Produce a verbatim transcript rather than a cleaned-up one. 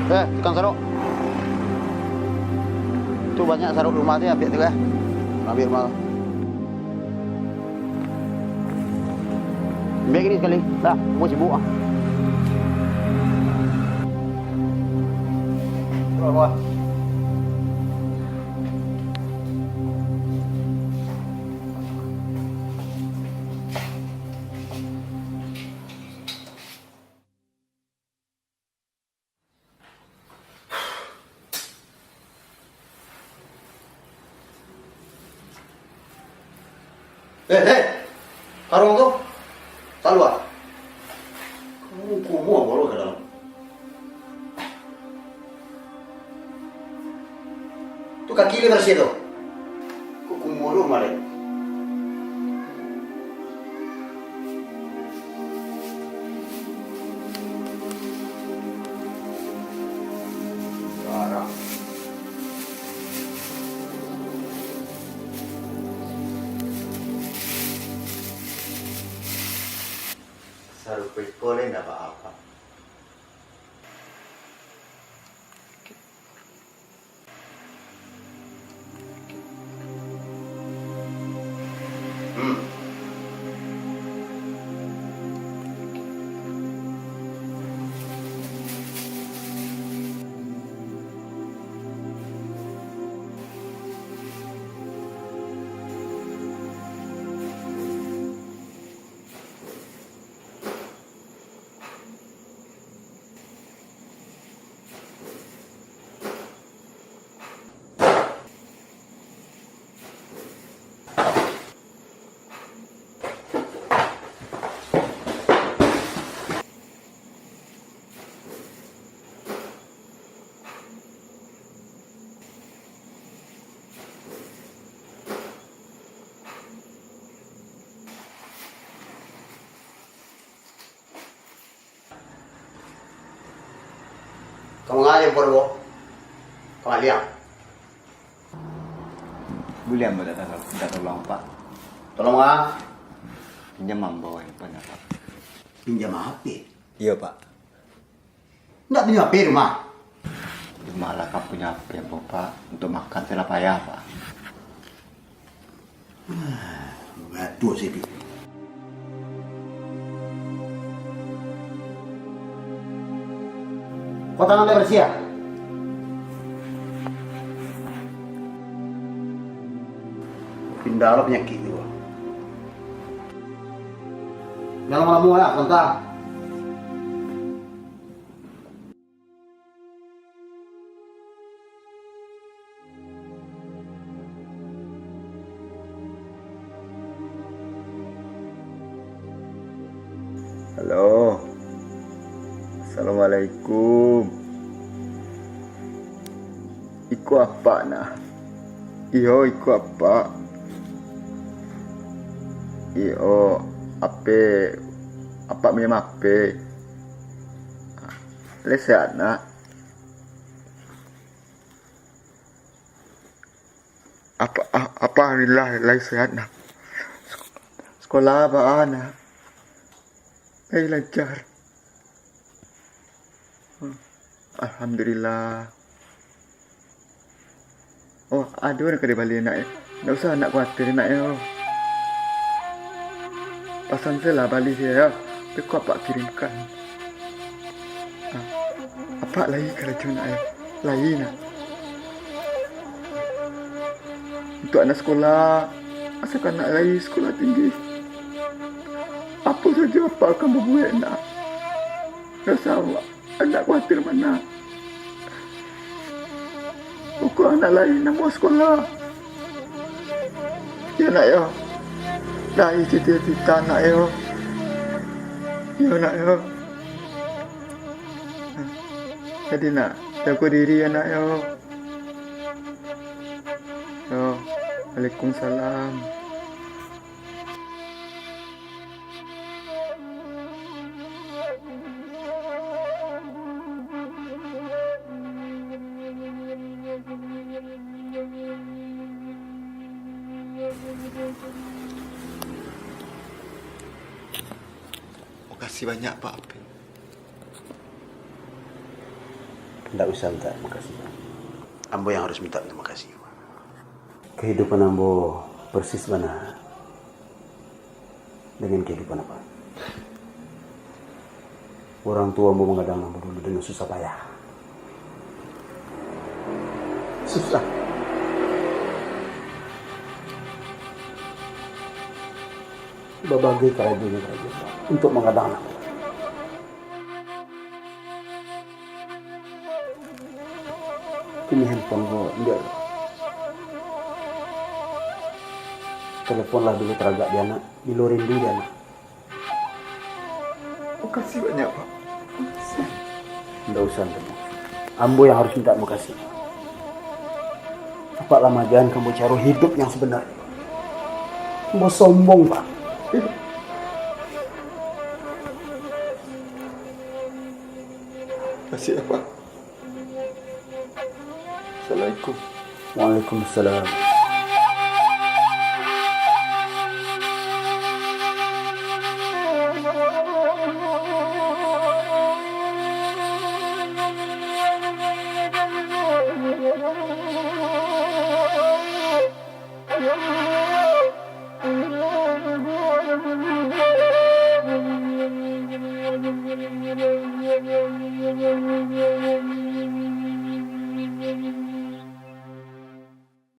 Eh, tukang sarok. Tu banyak sarok di rumah tu, ambiak tu, eh. Ambiak rumah tu. Ambiak gini sakali. Dah, ambo sibuk ah. Sarok, sarok. Eh, eh! Karong tu! Kalua! Kamu kumuah baru ka dalam. Tu kaki le barasiah tu. Kok kumuah lo kamarin. Darah. Sarupo iko le ndak baa apak. Ka manga den, Pak? Ka maliang? Buliah ambo mintak tolong, Pak? Tolong a? Pinjam ambo handphone, Pak. Pinjam H P? Iyo, Pak. Ndak punyo H P di rumah? Di rumah lah kan punyo H P ambo, Pak. Untuak makan se lah payah, Pak. Ah, batua se tu. Kau tangan dah barasiah? Pindah lah panyakik tu. Jangan lamo-lamo lah, sabanta. Halo. Assalamualaikum. Iko apak nah? Iyo, iko apak. Iyo. Ape, apak minjam ape? Lai sehat, Nak? Apa, a-, alhamdulillah, lai sehat, Nak. Sek-, sekolah baa, Nak? Lai lancar. Hmm. Alhamdulillah. Oh, ado nan ka dibali, Nak, yo. Ndak usah Nak kuatir, Nak, yo. Pasan se lah bali se, yo. Beko apak kirimkan. Ah, apak lai karajo, Nak, yo. Lai, Nak. Untuak anak sekolah, asakan Nak lai sekolah tinggi, apo sajo apak akan babuek, Nak. Ndak usah awak Anak kuatir bana. Pokok anak lai namuah sekolah. Yo, Nak, yo. Lai cita-cita, Nak, yo. Yo, Nak, yo. Jadi, Nak, jago diri, yo, Nak, yo. Yo, waalaikumsalam. Makasih banyak, Pak Apin. Ndak usah minta makasih, Pak. Ambo yang harus minta terima kasih, Pak. Kehidupan ambo persis bana dengan kehidupan Apak. Urang tuo ambo manggadang ambo dulu dengan susah payah. Susah. Babagai karajonyo karajo untuk manggadang anak. Kini handphone ko indak. Telepon lah dulu taragak di anak, bilo rindu di anak. Makasih banyak, Pak. Makasih. Ndak usah, ndak usah. Ambo yang harus minta makasih. Apak lah maajakan ka ambo caro hidup yang sabananyo. Ambo sombong, Pak. Makasih, Pak. Assalamualaikum. Waalaikumsalam.